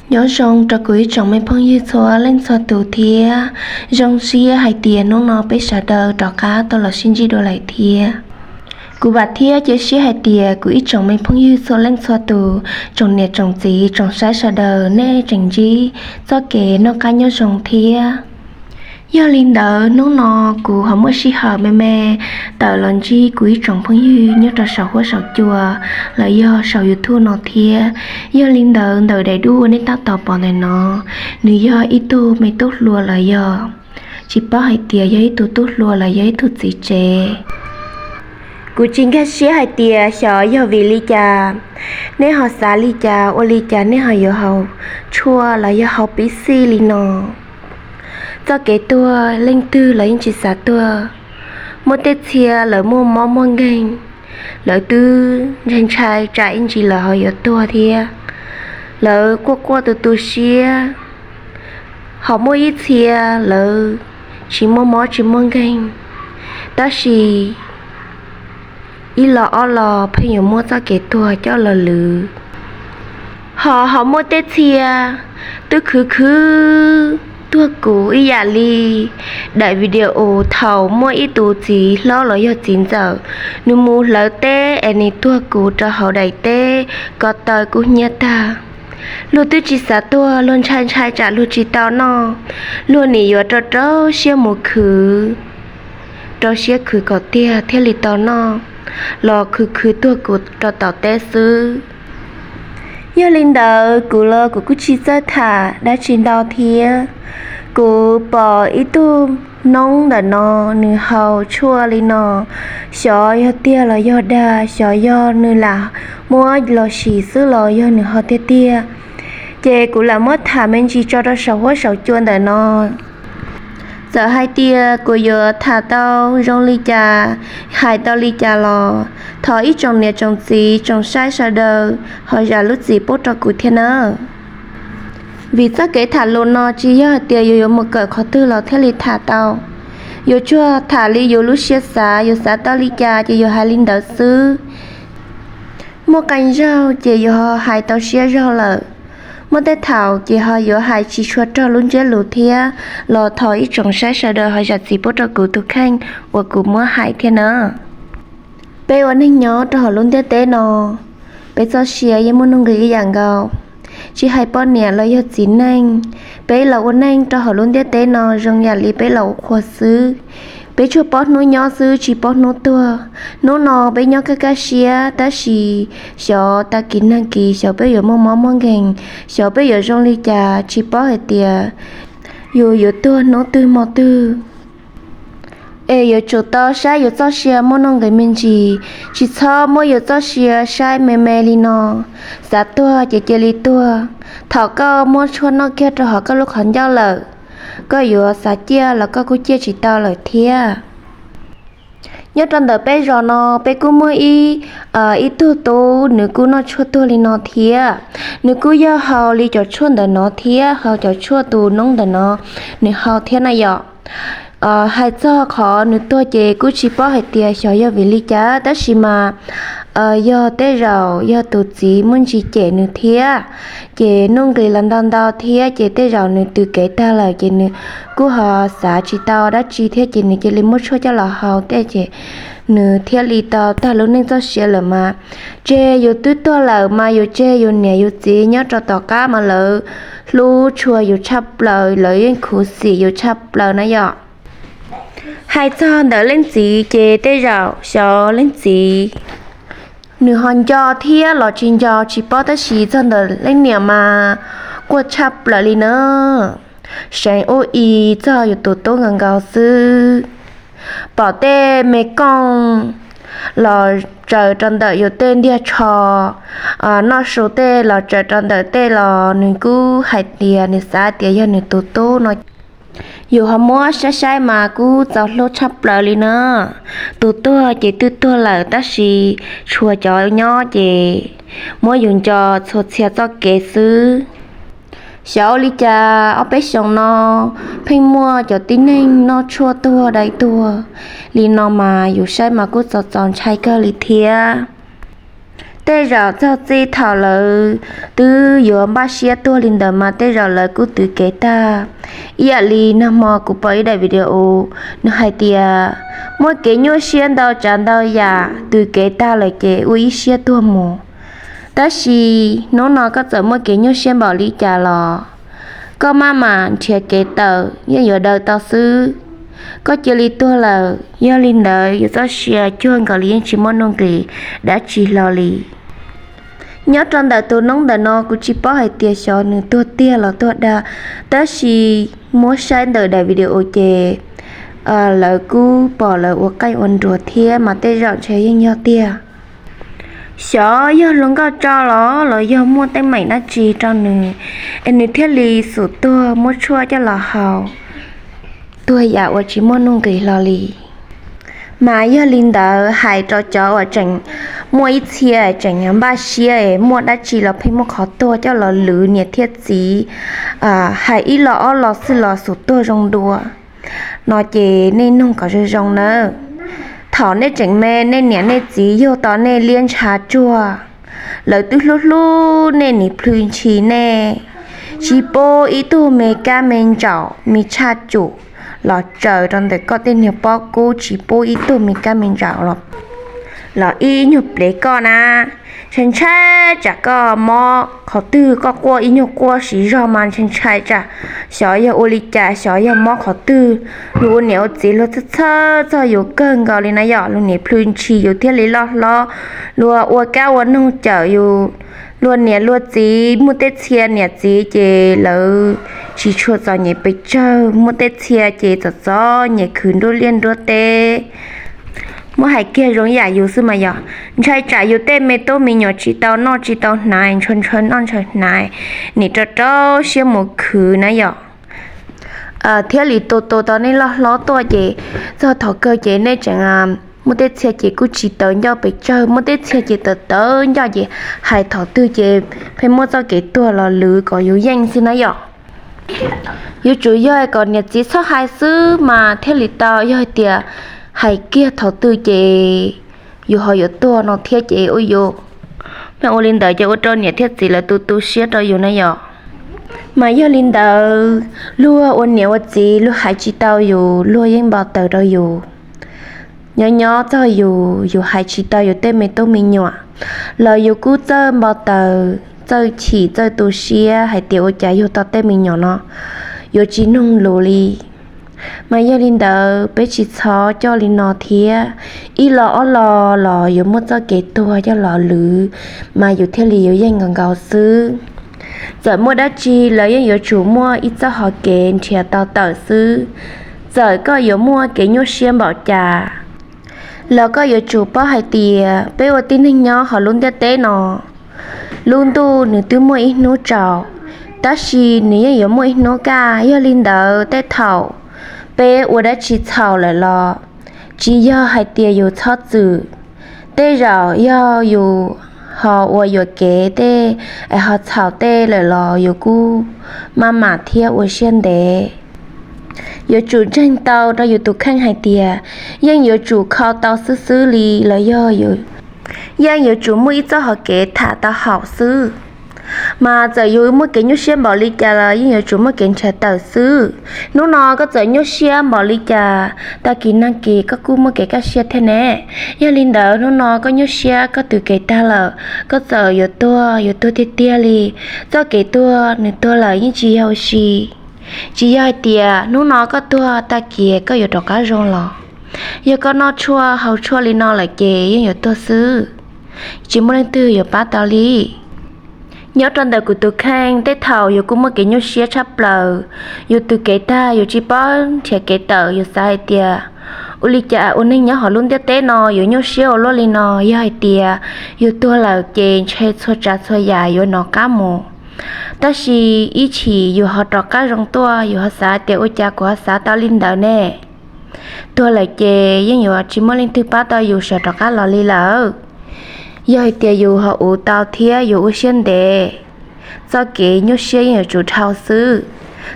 Nyob zoo rau kuv ib tsoom me phooj ywg txhua leej txhua tus thiab. Zoo siab hais tias hnub no peb sawv daws rov qab tau los sib ntsib dua lawm thiab. Kuv vam thiab cia siab hais tias kuv ib tsoom me phooj ywg txhua leej txhua tus, tsoom niam tsoom txiv tsoom saib sawv daws nej tseem ntsib txoj kev noj qab nyob zoo thiab. Yog li ntawd hnub no kuv ho muaj sij hawm me me tawm los ntsib kuv ib tsoom phooj ywg nyob rau saum huab saum cua los yog saum YouTube no thiab. Yog li ntawd ntawm daim duab uas nej tab tom pom ntawm no, nws yog ib tug me tub hluas los yog tsis paub hais tias yog ib tug tub hluas los yog ib tug txiv tsev. Kuv tsis nkag siab hais tias xyov yog vim li cas, nej ho xav li cas ua li cas nej ho yuav haus tshuaj los yog haus pib xij li no. Txoj kev tuag leej twg los yeej tsis xav tuag. Muaj tej txhia lawv muaj mob muaj nkeeg, lawv twb ntshai ntshai tsam ib ntsis lawv ho yuav tuag thiab. Lawv quaj quaj tu tu siab. Ho muaj ib txhia lawv tsis muaj mob tsis muaj nkeeg, tab sis ib los ob los pheej yuav muab txoj kev tuag coj los lwv. Ho ho muaj tej txhia twb khwv khwv tuag kuv ib yam li daim video thaum muaj ib tus txiv hlob los yog txiv ntxawm, nws mus hlawv teb es nws tuag kuv rau hauv daim teb ko taw kub hnyiab tag. Luag twb tsis xav tuag, luag ntshai ntshai tsam luag tsis tau noj, luag nim yuav rau rau siab mus khwv, rau siab khwv kom tiag thiaj li tau noj, los khwv khwv tuag kuv rau tom teb xwb. Yog li ntawd kuv los kuv kuj tsis txawj tham dab tsi ntau thiab. Kuv pom ib tug noob ntawm no, nws haus tshuaj li no, xyov yog tiag los yog dag, xyov yog nws lam muab los sim xwb los yog nws ho tiag tiag. Ces kuv lam muab tham me ntsis tso rau saum huab saum cua ntawm no. Txawm hais tias kuv yuav tham tau zoo li cas, hais tau li cas los thov ib tsoom niam tsoom txiv tsoom saib sawv daws ho zam lub txim pub rau kuv thiab nawb. Vim txoj kev tham lus no tsis yog hais tias yus yuav mus kawm qhov twg los thiaj li tham tau. Yus tsuas tham li yus lub siab xav, yus xav tau li cas ces yus hais li ntawd xwb. Muaj qee zaug ces yus ho hais tau siab zog lawm. Muaj tej thaum ces ho yuav hais tsis tshua raug lub ntsiab lus thiab, los thov ib tsoom saib sawv daws ho zam txim pub rau kuv tus kheej uas kuv muab hais thiab na. Peb ua neej nyob rau hauv lub ntiaj teb no, peb txoj sia yeej muaj nuj nqis ib yam nkaus. Tsis hais poj niam los yog txiv neej, peb los ua neej rau hauv lub ntiaj teb no zoo yam li peb los ua qhua xwb. Peb tsuas paub hnub nyob xwb tsis paub hnub tuag. Hnub no peb nyob kaj kaj siab tab sis xyov tag kis nag kis xyov peb yuav muaj mob muaj nkeeg, xyov peb yuav zoo li cas tsis paub hais tias yus yuav tuag hnub twg hmo twg. Es yuav tsum tau saib yus txoj sia muaj nuj nqis me ntsis, tsis txhob muab yus txoj sia saib me me li no. Xav tuag ces cia li tuag. Thaum koj muab tshuaj noj kiag rau hauv koj lub qhov ncauj lawm, koj yuav xav ciaj los koj kuj ciaj tsis tau lawm thiab. Nyob rau ntawm peb zos no peb kuj muaj ib, ib tug tub nws kuj noj tshuaj tuag li no thiab. Nws kuj yog haus li cov tshuaj ntawm no thiab, haus cov tshuaj tus noob ntawm no nws haus thiab na yom. Hais txog qhov nws tuag ces kuj tsis paub hais tias xyov yog vim li cas tab sis mas yog tej zaum yog tus txiv muaj ntsis cem nws thiab, ces nuj nqis los ntau ntau thiab ces tej zaum nws tws kev tag lawm ces nws kuj ho xav tsis tau dab tsi thiab ces nws cia li muab tshuaj coj los haus tej ces nws thiaj li tau tag lub neej txoj sia lawm mas. Tseg yus twb tuag lawm mas yus tseg yus niam yus txiv nyob rau tom qab mas lawv hlub tshua yus tshaj plaws, lawv yeej khuv xim yus tshaj plaws na yom. Hais txog ntawm leej txiv ces tej zaum xyov leej txiv nws ho nco thiab los tsis nco tsis paub tab sis txog ntawm leej niam mas quaj tshaj plaws li na. Seev ub i txog yus tus tub nkaus nkaus xwb. Pom tej me kooj los tsaws rau ntawm yus tej ntiag tsho, noj su tej los tsaws rau ntawm tej los nws kuj hais tias nws xav tias yog nws tus tub no. Yus ho muab saib saib mas kuj txaus hlub tshaj plaws li na. Tus tuag ces twb tuag lawm tab sis tshuav cov nyob ces muab yus nco txhua txhia txoj kev xwb. Xyov ua li cas ob peb xyoos no pheej muaj cov tib neeg noj tshuaj tuag dai tuag li no mas yus saib mas kuj txaus txaus ntshai kawg li thiab. Tej zaum txog txij thaum lawv twb yuav npaj siab tuag li ntawd mas tej zaum lawv kuj twv kev tag. Ib yam li nag hmo kuv pom ib daim video, nws hais tias muaj kev nyuaj siab ntau tsav ntau yam, twv kev tag lawm ces ua ib siab tuag mus. Tab sis hnub no koj txawm muaj kev nyuaj siab npaum li cas los koj maj mam nrhiav kev tawm yeej yuav daws tau xwb. Koj cia li tuag lawm, yog li ntawd yus txoj sia cuag nkaus li yeej tsis muaj nuj nqis dab tsi hlo li. Nyob rau ntawm tus noob ntawm no kuv tsis paub hais tias xyov nws tuag tiag los tuag dag, tab sis muab saib ntawm daim video ces lawv kuj pom lawv ua qeej ua nruas thiab mas tej zaum ntshe yeej yog tiag. Xyov yog luag nkauj tso los los yog muaj teeb meem dab tsi rau nws es nws thiaj li xum tuag muab tshuaj coj los haus, tuag yam uas tsis muaj nuj nqis hlo li. Mas yog li ntawd hais rau cov uas tseem muaj ib txhia tseem npaj siab es muaj dab tsi los pheej muab qhov tuag coj los lwv niam thiab txiv, hais ib lo ob lo xwb los xum tuag zoo dua no ces nej noog kom zoo zoo nawb. Thaum nej tseem me nej niam nej txiv yug tau nej liab ntsha tsuag, lawv twb hlub hlub nej nim plhws ntshis nej, tsis pub ib tug me kab me ntsaum me tshaj cum los tsaws rau ntawm koj tej niag pob kub, tsis pub ib tug me kab me ntsaum los ib nyuag plev koj na. Ntshai ntshai tsam koj mob qhov twg, koj quaj ib nyuag quaj siv zog mas ntshai ntshai tsam xyov yog ua li cas, xyov yog mob qhov twg. Luag ua niam ua txiv luag txhawj txhawj txog yus kawg nkaus li na yom, luag nim plhws ntshis yus thiaj li loj hlob, luag ua kab ua noog cawm yus. Luag niam luag txiv muaj tej txhia niam txiv ces lawv tsis tshua txom nyem pes tsawg, muaj tej txhia ces txom txom nyem khwv nruab liaj nruab teb. Muab hais kiag zoo yam yus xwb mas yog ntshai tsam yus tej me tub me nyuam tsis tau noj tsis tau hnav, ntshaw ntshaw noj ntshaw hnav, nim rau rau siab mus khwv na yom. Thiaj li tu tu tau nej loj hlob tuaj ces txog thaum kawg ces nej tseem muaj tej txhia ces kuj tsis tawv ncauj pes tsawg, muaj tej txhia ces tawv tawv ncauj ces hais thaum twg ces pheej muab txoj kev tuag los lwv kom yus yeej xwb na yom. Yuav tsum yog kom niam txiv txhob hais xwb mas thiaj li tau, yog hais tias hais kiag thaum twg ces yus ho yuav tuag no thiab ces ua yus, mas ua li ntawd ces ua rau niam thiab txiv lawv tu tu siab rau yus na yom. Mas yog li ntawd luag ua niam ua txiv luag hais tsis tau yus, luag yeej npau taws rau yus. Nyob nyob txog yus, yus hais tsis tau yus tej me tub me nyuam los yus kuj txawj npau taws, txawj chim, txawj tu siab hais tias ua cas yug tau tej me nyuam no yuav tsis noog lus li. Mas yog li ntawd peb tsis txhob coj li no thiab, ib lo ob lo los yuav muab txoj kev tuag coj los lwv, mas yus thiaj li yuav yeej nkaus nkaus xwb. Txawm muaj dab tsi los yeej yuav tsum muaj ib txoj hau kev nrhiav tau tawm xwb. Txawm koj yuav muaj kev nyuaj siab npaum cas los koj yuav tsum paub hais tias peb ua tib neeg nyob hauv lub ntiaj teb no, lub ntuj nws twb muaj ib hnub tsaus, tab sis nws yeej yuav muaj ib hnub kaj. Yog li ntawd tej thaum peb ua dab tsi txhaum lawm los tsis yog hais tias yus txhob txwm, tej zaum yog yus ho ua yuam kev tej es ho txhaum tej lawm los yus kuj maj mam thiab ua siab ntev. Yuav tsum ntseeg tau rau yus tus kheej hais tias yeej yuav tsum khau tau xwb xwb li los yog yeej yuav tsum muaj ib txoj hau kev tham tau haum xwb. Mas txawm yus muaj kev nyuaj siab npaum li cas los yeej yuav tsum muaj kev nrhiav tawm xwb. Hnub no koj txawm nyuaj siab npaum li cas, tag kis nag kis koj kuj muaj kev kaj siab thiab ne. Yog li ntawd hnub no koj nyuaj siab koj twv kev tag lawm, koj txawm yuav tuag, yuav tuag tiag tiag li, txoj kev tuag nws tuag lawm yeej tsis yog ua si. Tsis yog hais tias hnub no koj tuag tag kis koj yuav rov qab zoo los. Yog koj noj tshuaj haus tshuaj li no lawm ces yeej yuav tuag xwb, tsis muaj leej twg yuav pab tau li. Nyob rau ntawm kuv tus kheej tej thaum yus kuj muaj kev nyuaj siab tshaj plaws, yus twv kev tag yus tsis paub nrhiav kev tawm, yus xav hais tias ua li cas ua neeg nyob hauv lub ntiaj teb no yuav nyuaj siab ua luaj li no, yog hais tias yus tuag lawm ces ntshe txhua tsav txhua yam yuav nov qab mus. Tab sis ib chim yus ho rov qab zoo tuaj, yus ho xav tias ua cas kuv ho xav tau li ntawd ne. Tuag lawm ces yeej yuav tsis muaj leej twg pab tau yus sawv rov qab los li lawm. Yog hais tias yus ho uv tau thiab yus ua siab ntev, txoj kev nyuaj siab yeej yuav tsum dhau xwb,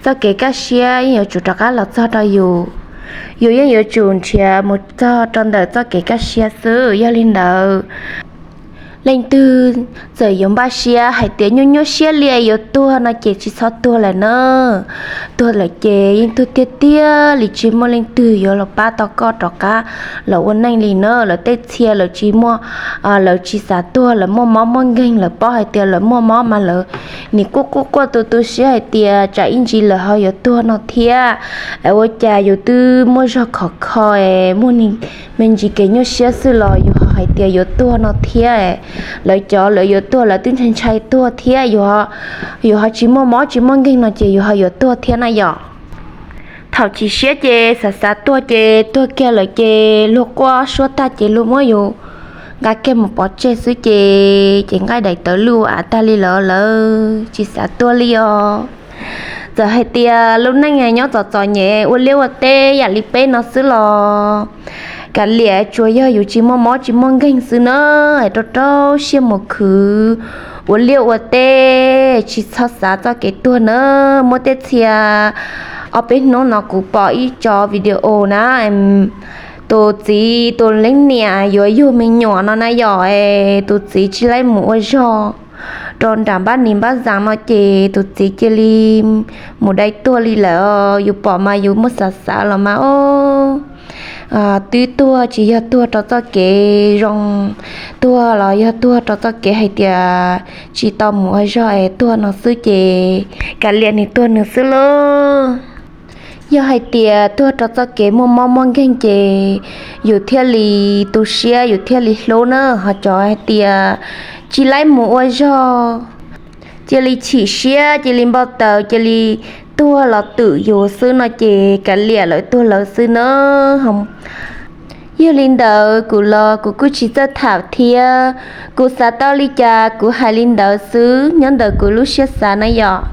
txoj kev kaj siab yeej yuav tsum rov qab los txog rau yus. Yus yeej yuav tsum nrhiav mus txog rau ntawm txoj kev kaj siab xwb. Yog li ntawd, Leej twg txawm yuav npaj siab hais tias nyuaj nyuaj siab li yuav tuag no ces tsis txhob tuag lawm na. Tuag lawm ces yeej tuag tiag tiag li, tsis muaj leej twg yuav los pab tau koj rov qab los ua neej li na. Lawv tej txhia lawv tsis muaj, lawv tsis xav tuag, lawv muaj mob muaj nkeeg, lawv paub hais tias lawv muaj mob mas lawv nim quaj quaj quaj tu tu siab hais tias tsam ib ntsis lawv ho yuav tuag no thiab. Es ua cas yus twb muaj zog khov kho es muaj me ntsis kev nyuaj siab xwb los yus ho hais tias yuav tuag no thiab. Lawv cov lawv yuav tuag lawv twb ntshai ntshai tuag thiab, yus ho tsis muaj mob tsis muaj nkeeg no ces yus ho yuav tuag thiab na yom. Thaum chim siab ces xav xav tuag ces tuag kiag lawm ces luag quaj suab tag ces luag muab yus nqa kiag mus pov tseg xwb ces ces nqaij daim tawv luj av tag li lawm, lawv tsis xav tuag li os. Txawm hais tias lub neej nyob txom txom nyem ua liaj ua teb yam li peb no xwb los kav liam, tsuas yog yus tsis muaj mob tsis muaj nkeeg xwb na, rau rau siab mus khwv ua liaj ua teb, tsis txhob xav txoj kev tuag na. Muaj tej txhia, ob peb hnub no kuv pom ib tso video na, tus txiv tus leej niam yuav yug me nyuam no na yom, tus txiv tsis laib mus ua zog rau nram npab nis npab zas no ces tus txiv cia li mus dai tuag li lawm. Yus pom mas yus muaj xav xav los mas os, twb tuag tsis yog tuag rau txoj kev zoo, tuag los yog tuag rau txoj kev hais tias tsis tau mus ua zog es tuag no xwb ces kav liam nws tuag nws xwb lauj. Yog hais tias tuag rau txoj kev muaj mob muaj nkeeg ces yus thiaj li tu siab yus thiaj li hlub na, ho cov hais tias tsis laib mus ua zog, cia li chim siab cia li npau taws cia li tuag los twm yus xwb no ces kav liam lawv tuag lawv xwb na. Yog li ntawd kuv los kuv kuj tsis txawj tham thiab, kuv xav tau li cas kuv hais li ntawd xwb nyob ntawm kuv lub siab xav na yom.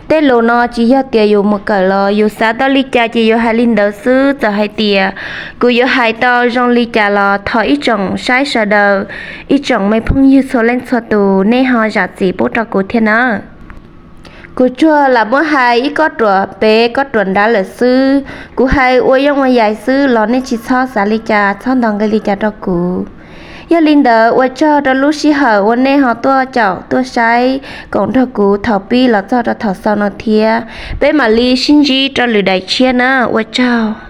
Tej lus no tsis yog tias yus mus kawm los, yus xav tau li cas ces yus hais li ntawd xwb. Txawm hais tias kuv yuav hais tau zoo li cas los thov ib tsoom saib sawv daws, ib tsoom me phooj ywg txhua leej txhua tus nej ho zam txim pub rau kuv thiab nawb. Kuv tsuas lam muab hais ib kob ruam pem kob ruam nrad lawm xwb, kuv hais ua yooj ua yaim xwb los nej tsis txhob xav li cas txhob ntaus nqi li cas rau kuv. Yog li ntawd ua tsaug rau lub sij hawm uas nej ho tuaj caum tuaj saib koom nrog kuv thaum pib los txog rau thaum xaus no thiab, peb mam li sib ntsib rau lwm daim tshiab na, ua tsaug.